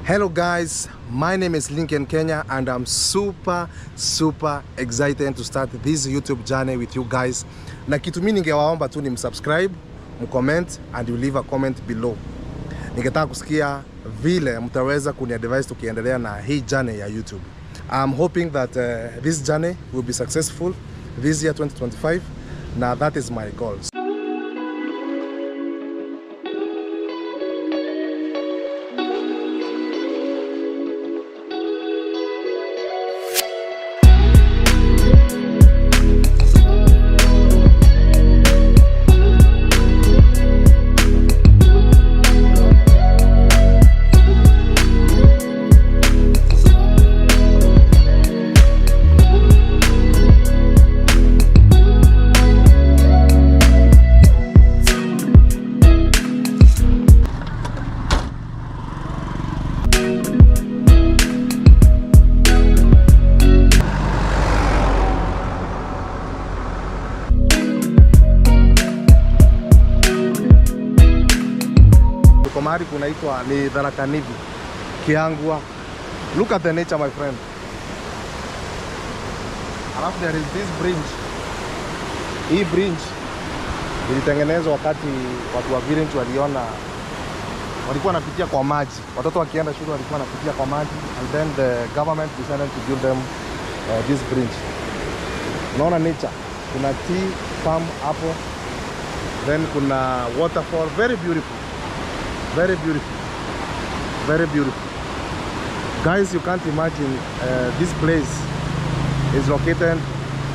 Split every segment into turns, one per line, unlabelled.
Hello guys, my name is Lincoln Kenya and I'm super super excited to start this YouTube journey with you guys. Na kitu mimi ningewaomba tu ni msubscribe, mcomment and you leave a comment below. Ningetaka kusikia vile mtaweza kuniadvise tukiendelea na hii journey ya YouTube. I'm hoping that this journey will be successful this year 2025. Now that is my goal. Tuko mahali kunaitwa ni Tharaka Nithi, Kiangwa. Look at the nature, my friend. Alafu there is this bridge. Hii bridge ilitengenezwa wakati watu wa village waliona walikuwa wanapitia kwa maji. Watoto wakienda shule walikuwa wanapitia kwa maji, and then the government decided to build them this bridge. Unaona nature. Kuna tea farm hapo. Then kuna waterfall, very beautiful. Very beautiful. Very beautiful. Guys, you can't imagine this place is located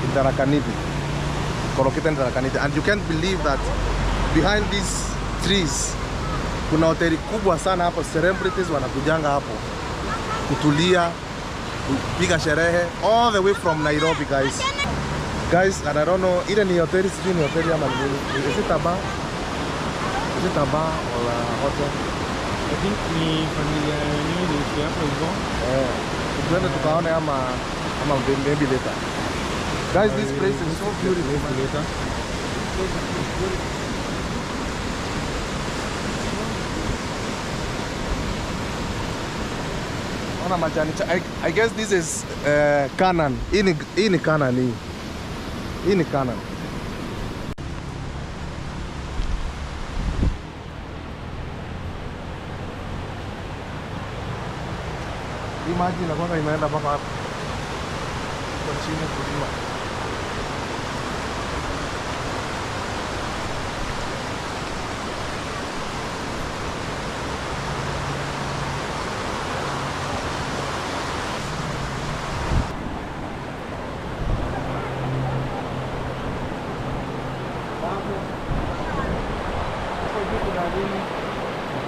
in Tharaka Nithi. Located in Tharaka Nithi. And you can't believe that behind these trees kuna hoteli kubwa sana hapo, celebrities wanakujanga hapo kutulia, kupiga sherehe all the way from Nairobi, guys. Guys, and I don't know, ile ni hoteli, sijui ni hoteli ama ni nini. Is it a bar? Is it a bar or a hotel?
I think ni familia yenyewe ni hapo hivyo.
Eh, tuende tukaone ama maybe later. Guys, this place is so beautiful.
Later.
Ona majani. I guess this is Canaan. Hii ni Canaan hii. Hii ni Canaan. Hii maji inakuwa imeenda mpaka hapo. Kwa chini kulima.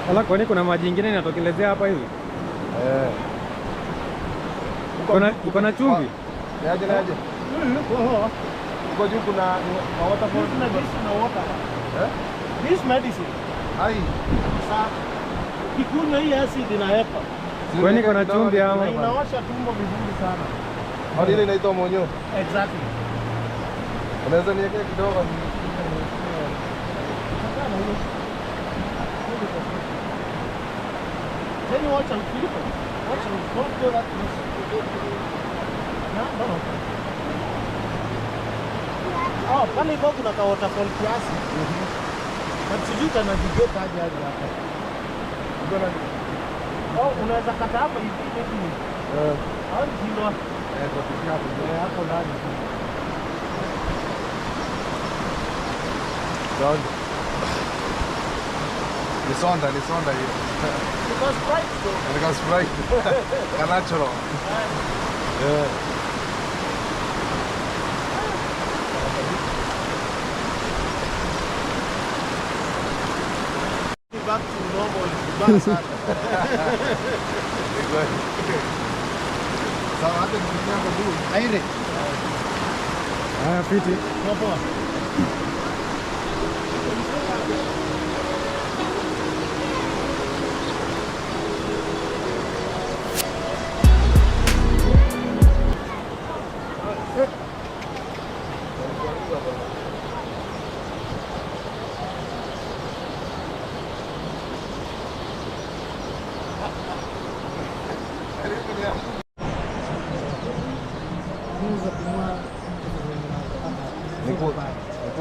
Ala, kwani kuna maji ingine inatokelezea hapa hivi?
Eh.
Uko na chumvi?
Niaje niaje? Uko juu kuna waterfall.
This water.
Eh?
This medicine.
Ai.
Sasa kikunywa hii acid inahepa.
Kwani kuna chumvi ama?
Inaosha tumbo vizuri sana.
Hadi ile inaitwa monyo.
Exactly.
Unaweza niwekee kidogo?
Then you watch out, Philip. Watch out, don't go that close. No, no. Oh, pale hivyo kuna ka waterfall kiasi. But sijui utanavigate aje hadi hapa. Oh, unaweza kata hapa hivi maybe.
Eh.
Au jino.
Eh, tunapitia hapo.
Eh, hapo ndani.
Sawa. Ni sonda hiyo.
Because Sprite though.
Because Sprite. Ka natural. Yeah.
Back to normal. Vibaya sana.
Sawa, hata nikifikia hapo juu.
Aire.
Haya, fiti.
Poa.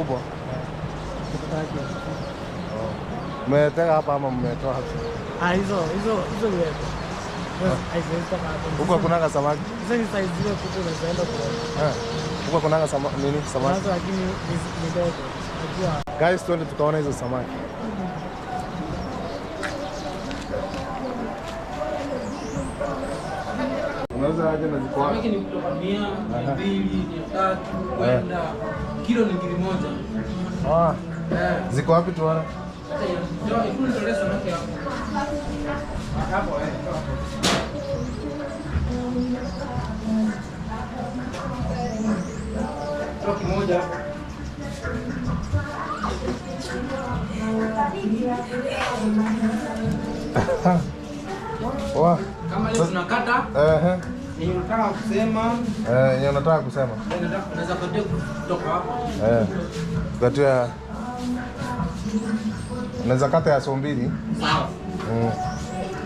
kubwa. Mmetega hapa ama mmetoa hapa?
Ah, hizo hizo ni wewe.
Huko kunanga samaki.
Hizo ni size zile kubwa unaenda kuona.
Eh. Huko kunanga samaki nini? Samaki.
Lakini ni ndogo. Najua.
Guys, twende tukaona hizo samaki. Unaweza aje na ziko wapi?
Samaki ni kutoka 100, 200, 300 kwenda kilo ni ngiri moja.
Ah. Ziko wapi tuone?
Ndio, ikulu ndio samaki hapo. Hapo eh. Toki moja.
Wa.
Kama leo tunakata. Ni unataka kusema?
Ni unataka kusema.
Unaweza kutia kutoka hapo.
Kutia. Unaweza kata ya 200.
Sawa.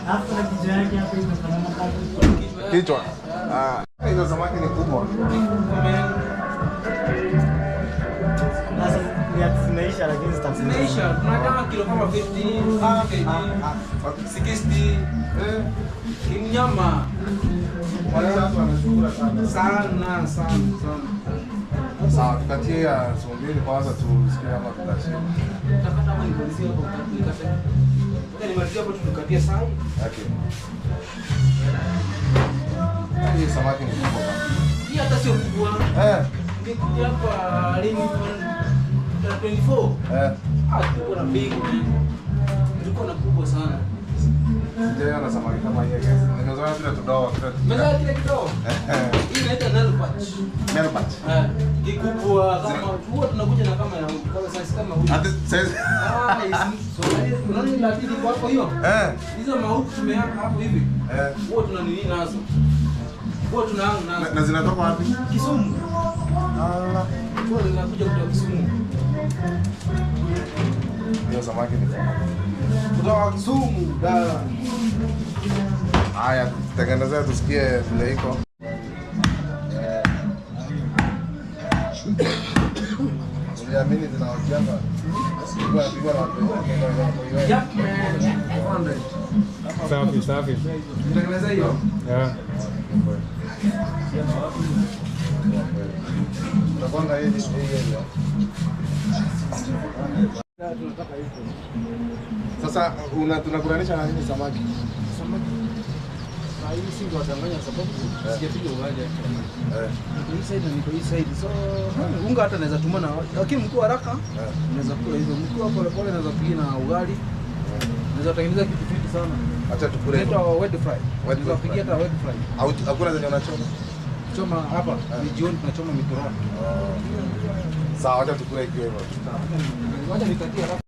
Hapo na kichwa yake hapo inafanana kama
kichwa. Ah, hizo samaki ni kubwa.
Sasa ni zinaisha lakini
zinaisha. Tunataka kilo kama 50, kg, 60. Ni nyama.
Wale watu wanashukuru sana.
Sana sana sana.
Sawa, tukatie ya 200 kwanza tusikie kama tutashinda.
Tutakata kama nimalizie hapo nikate. Ngoja nimalizie hapo tukatie sai.
Okay. Hii samaki ni kubwa sana.
Hii hata sio kubwa. Ningekuja hapa lini 24. Ah, tuko na big man. Tuko na kubwa sana.
Sijaiona samaki kama hiyo guys. Nimezoea vile tudogo.
Umezoea kile kidogo? Hii inaitwa Nile perch.
Nile perch.
Kikubwa kama huwa tunakuja na kama kama size kama huyu.
Hata size.
Ah, so unaona ile latili kwa hapo hiyo? Hizo mahuku tumeweka hapo hivi. Huwa tuna nini nazo? Huwa tunaangu nazo.
Na zinatoka wapi?
Kisumu.
Ah,
huwa zinakuja kutoka Kisumu.
Hiyo samaki ni
kutoka Kisumu.
Haya, tengenezea tusikie vile iko. Uliamini zinaojianga. Pigwa na watu.
Yep, man.
Safi, safi.
Tengeneza hiyo.
Yeah.
Tunakwanga hii hii. Sasa tunakulanisha na nini samaki?
Samaki. Na hii si ndio wadanganya sababu sijapiga ugali actually. Niko hii side na niko hii side. So unga hata naweza tuma na lakini mkuu haraka naweza kula hivyo. Mkuu pole pole naweza piga na ugali. Naweza tengeneza kitu fiti sana.
Acha tukule.
Inaitwa wet fry. Naweza pigia hata wet fry.
Au hakuna zenye unachoma?
Choma hapa ni jioni tunachoma mitoroni.
Sawa, acha tukule ikiwa hivyo.
Ngoja nikatie haraka.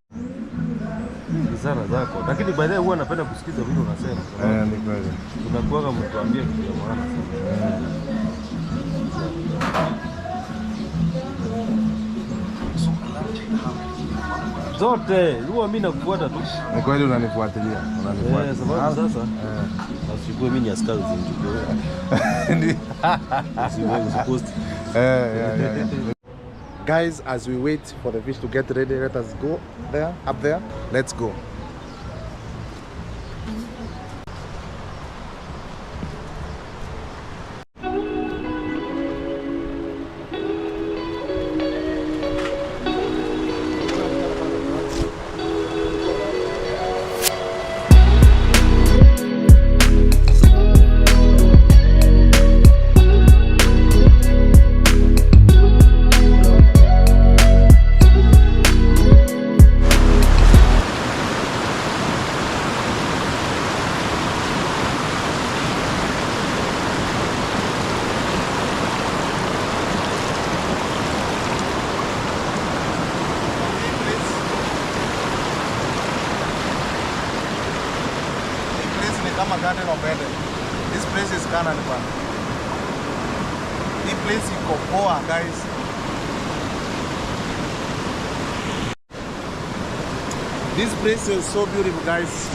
Busara zako. Lakini by the way huwa napenda kusikiza vile unasema.
Ni kweli.
Unakuwa mtuambie kitu ya maana sana. Zote huwa mimi nakufuata tu.
Ni kweli unanifuatilia. Unanifuatilia.
Sababu sasa usichukue mimi ni askari usinichukue.
Ndio.
Usipost.
Yeah. Guys, as we wait for the fish to get ready, let us go there, up there. Let's go. Garden of Eden. This place is Canaan bwana. This place iko poa guys. This place is so beautiful guys.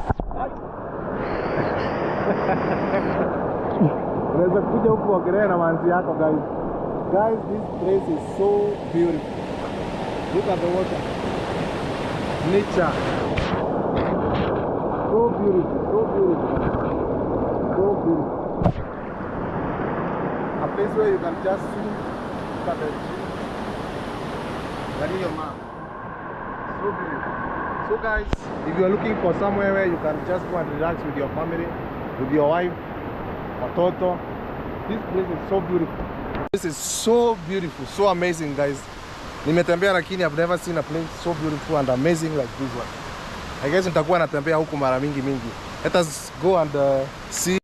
Unaweza kuja huku kuogelea na manzi yako guys. Guys, this place is so beautiful. Look at the water. Nature. So beautiful, so beautiful. So beautiful. A place where you can just see. Look at the tree. Your mom. So beautiful. So guys, if you are looking for somewhere where you can just go and relax with your family, with your wife, watoto, this place is so beautiful. This is so beautiful, so amazing guys. Nimetembea lakini I've never seen a place so beautiful and amazing like this one. I guess nitakuwa natembea huku mara mingi mingi. Let us go and see.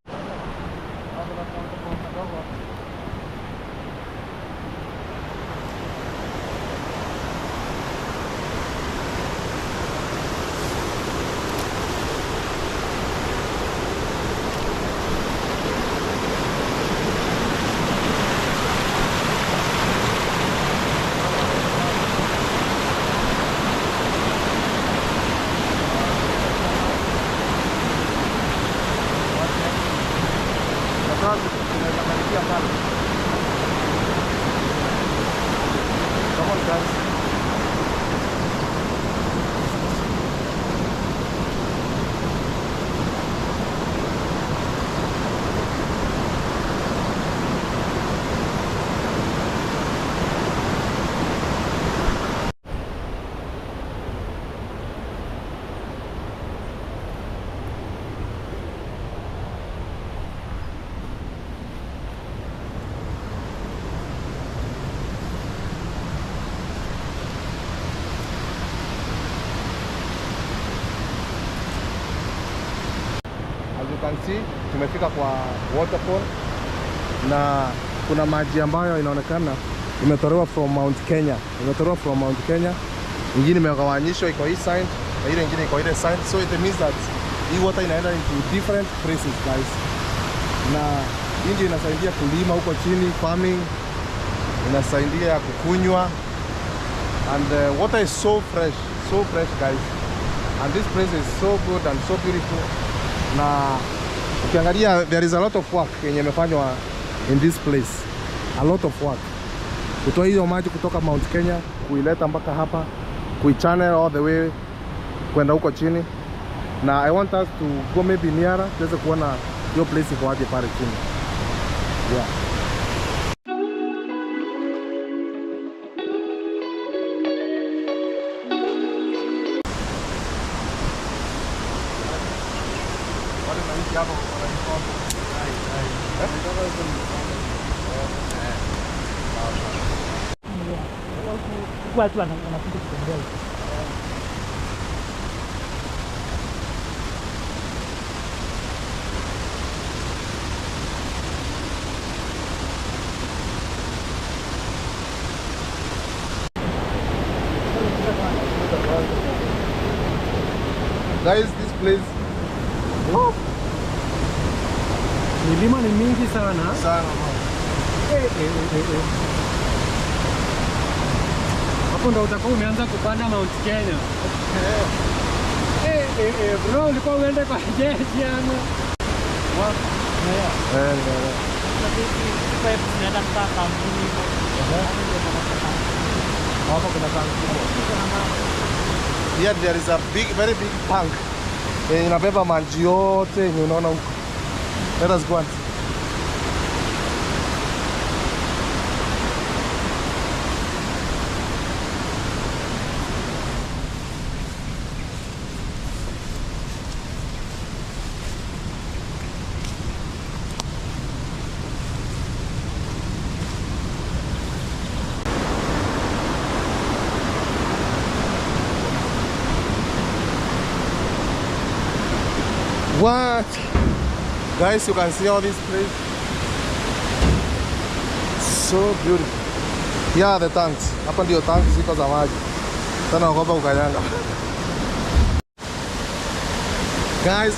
Come on guys. You can see tumefika kwa waterfall na kuna maji ambayo inaonekana imetolewa from Mount Kenya, imetolewa from Mount Kenya, ingine imegawanyishwa iko hii side na ile ingine iko ile side, so it means that hii water inaenda into different places guys, na hii ndio inasaidia kulima huko chini, farming, inasaidia kukunywa, and the water is so fresh guys, and this place is so good and so beautiful. Na ukiangalia there is a lot of work yenye imefanywa in this place, a lot of work kutoa hiyo maji kutoka Mount Kenya kuileta mpaka hapa, kuichannel all the way kwenda huko chini. Na I want us to go maybe nearer tuweze kuona hiyo place iko aje pale chini. Yeah.
Watu wanakuja kutembea huko.
Guys, this place, oh.
Milima ni mingi sana.
Sana.
Hapo ndo utakuwa umeanza kupanda Mount Kenya. Bro, ulikuwa uende kwa jeshi ama?
Hapo kuna tank kubwa. Here there is a big, very big tank. Inabeba maji yote yenye unaona huko. Let us go and see. What? Guys, you can see all this place. So beautiful. Here are the tanks. Hapa ndio tanks ziko za maji. Tena ogopa ukanyanga. Guys,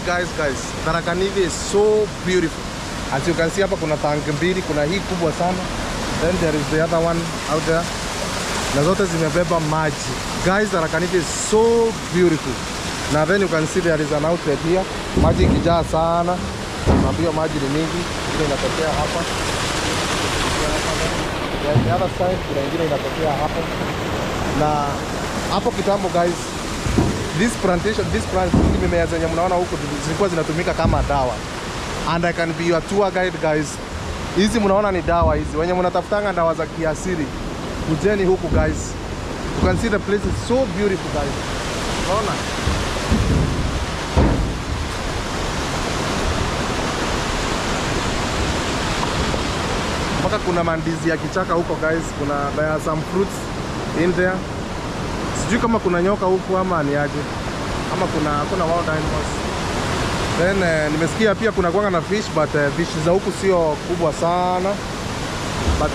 Tharaka Nithi is so beautiful. As you can see hapa kuna tank mbili, kuna hii kubwa sana. Then there is the other one out there. Na zote zimebeba maji. Guys, Tharaka Nithi is so beautiful. Now then you can see there is an outlet here. Maji ikijaa sana, naambiwa maji ni mingi, ile inatokea hapa. Then the other side kuna ingine inatokea hapo. Na hapo kitambo guys, this plantation, this plant, hizi mimea zenye mnaona huku zilikuwa zinatumika kama dawa. And I can be your tour guide guys. Hizi mnaona ni dawa hizi. Wenye mnatafutanga dawa za kiasili, kujeni huku guys. You can see the place is so beautiful guys. Unaona? Mpaka kuna mandizi ya kichaka huko guys, kuna there are some fruits in there. Sijui kama kuna nyoka huku ama ni aje, ama kuna wild animals. Then nimesikia pia kuna kuanga na fish, but fish za huku sio kubwa sana, but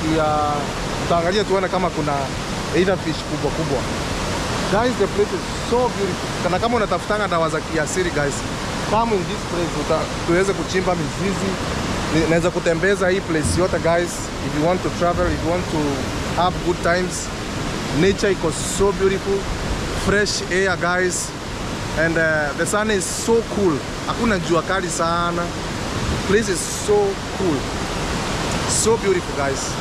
tutaangalia tuone kama kuna either fish kubwa kubwa. Guys, the place is so beautiful. Kana kama unatafutanga dawa za kiasili guys, come in this place, tuweze kuchimba mizizi. Naweza kutembeza hii place yote guys. If you want to travel, if you want to have good times, nature iko so beautiful, fresh air guys, and the sun is so cool. Hakuna jua kali sana. Place is so cool, so beautiful guys.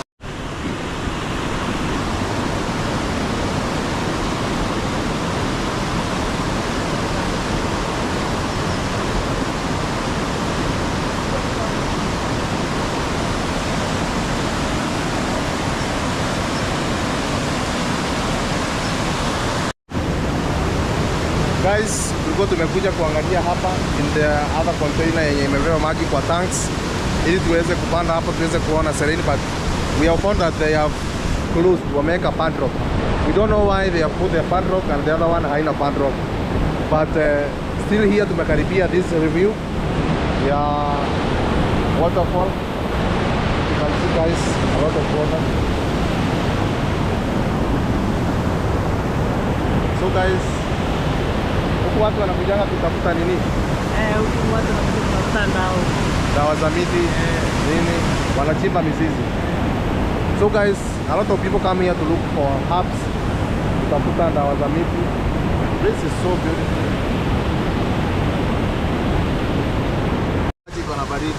Guys, tulikuwa tumekuja kuangalia hapa in the other container yenye imebeba maji kwa tanks ili tuweze kupanda hapo tuweze kuona serene, but we have found that they have closed, wameweka padlock. We don't know why they have put the padlock and the other one haina padlock. But still here tumekaribia this review ya waterfall. You can see guys, a lot of water. So guys, huku watu wanakujanga kutafuta nini?
Huku watu wanakuja kutafuta
dawa za miti, nini, wanachimba mizizi. So guys, a lot of people come here to look for herbs, kutafuta dawa za miti. This is so beautiful. Maji iko na baridi.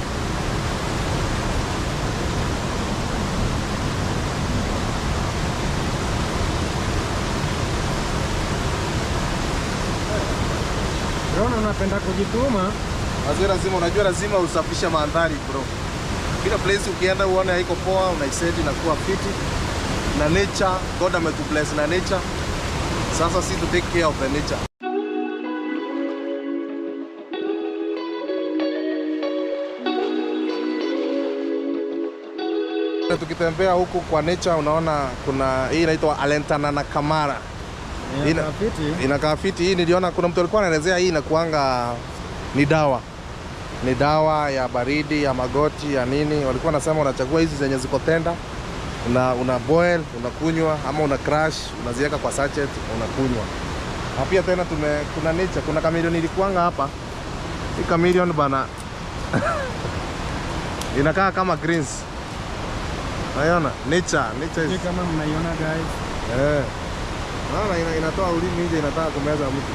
Bro, unapenda kujituma.
Wazee lazima, unajua lazima usafishe mandhari bro. Kila place ukienda uone haiko poa, unaiseti na kuwa fiti. Na nature, God ametubless na nature. Sasa si to take care of the nature. Tukitembea huku kwa nature unaona kuna hii inaitwa Alentanana Kamara. Inakaa fiti. Hii niliona kuna mtu alikuwa anaelezea hii inakuanga ni dawa. Ni dawa ya baridi, ya magoti, ya nini. Walikuwa wanasema unachagua hizi zenye ziko tender, una boil, unakunywa ama una crush, unaziweka kwa sachet, unakunywa. Na pia tena kuna nature, kuna chameleon ilikuanga hapa. Hii chameleon bana inakaa kama greens. Unaiona? Nature is
kama mnaiona guys.
Naona inatoa ulimi nje, inataka kumeza mtu.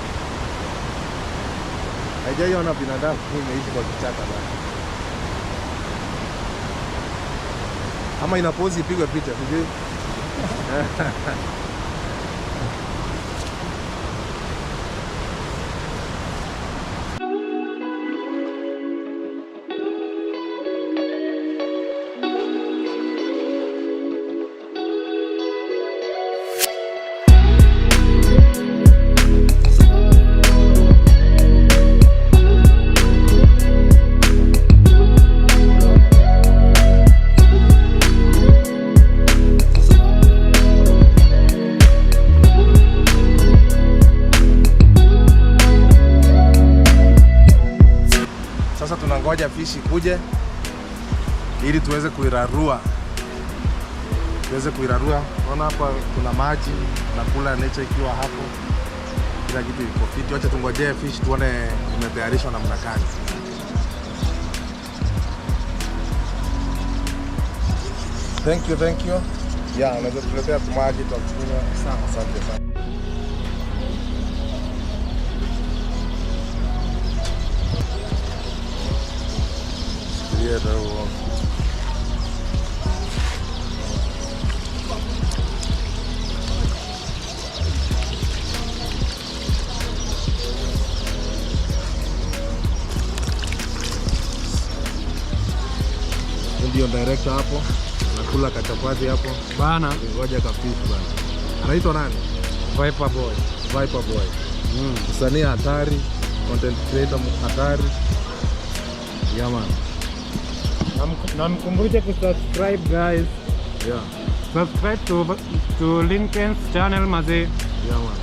Haijaiona binadamu imeishi kwa kichaka bana. Ama ina pose ipigwe picha, sijui. Sasa tunangoja fish ikuje ili tuweze kuirarua. Tuweze kuirarua. Unaona hapa kuna maji, nakula nature ikiwa hapo. Kila kitu iko fiti. Acha tungojee fish tuone imetayarishwa namna gani. Thank you, thank you. Yeah, unaweza tuletea maji tukunywa. Sawa, asante sana. Ndio director hapo. Anakula kachapati hapo.
Bana.
Ngoja kafish bana. Anaitwa nani?
Viper Boy.
Viper Boy. Msanii hatari, content creator hatari. Yeah man.
Na mkumbuke kusubscribe, guys. Subscribe to Lincoln's channel, mazee.
Yeah man.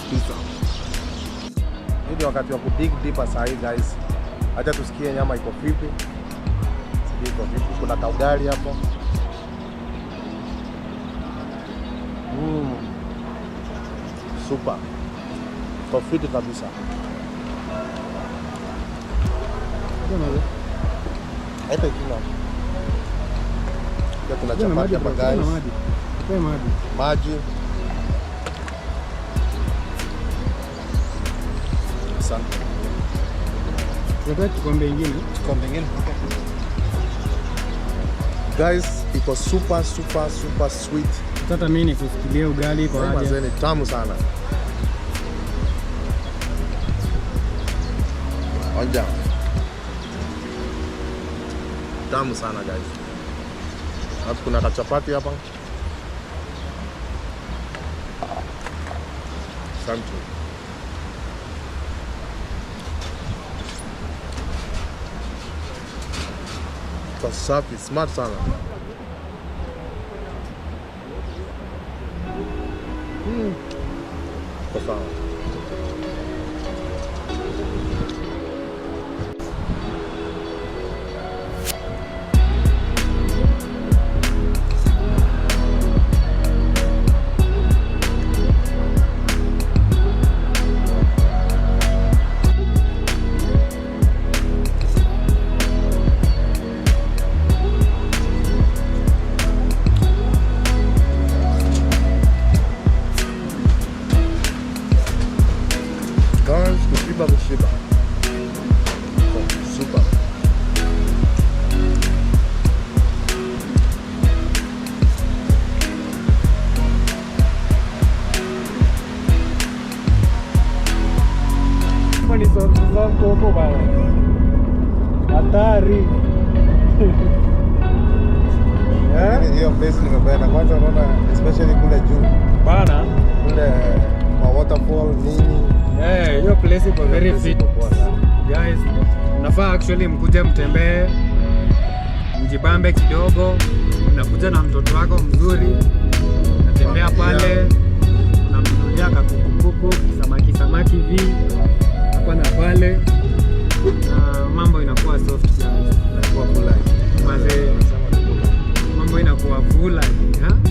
Peace out. Hii ni wakati wa kudig deeper saa hii, guys. Acha tusikie nyama iko vipi. Sijui iko vipi. Kuna kaugali hapo. Super. Iko fiti kabisa. Haita ikina. Pia kuna chapati hapa, guys. Maji. Asante.
Tunataka kikombe ingine.
Kikombe ingine. Guys, iko super super super sweet.
Sasa mimi nikusikilie ugali kwa aje.
Mazee ni tamu sana. Onja. Tamu sana, guys. Alafu kuna kachapati hapa. Asante. Kwa safi, smart sana. Kwa sawa. Guys, kushiba kushiba. Oh, super.
Hapa ni soft huko bana. Hatari.
Eh? Hiyo place nimependa. Kwanza unaona especially kule juu.
Bana.
Kule kwa waterfall nini.
Eh, hiyo place iko very
Place
fit.
iko poa sana.
Guys, nafaa actually mkuje mtembee, mjibambe kidogo, unakuja na mtoto wako mzuri, natembea
Familia.
pale, unamnunulia kakukukuku, samaki samaki hivi hapa na pale, na mambo inakuwa soft, guys.
Inakuwa full life.
Mazee.
Nasema ni full life.
Mambo inakuwa full life, ha?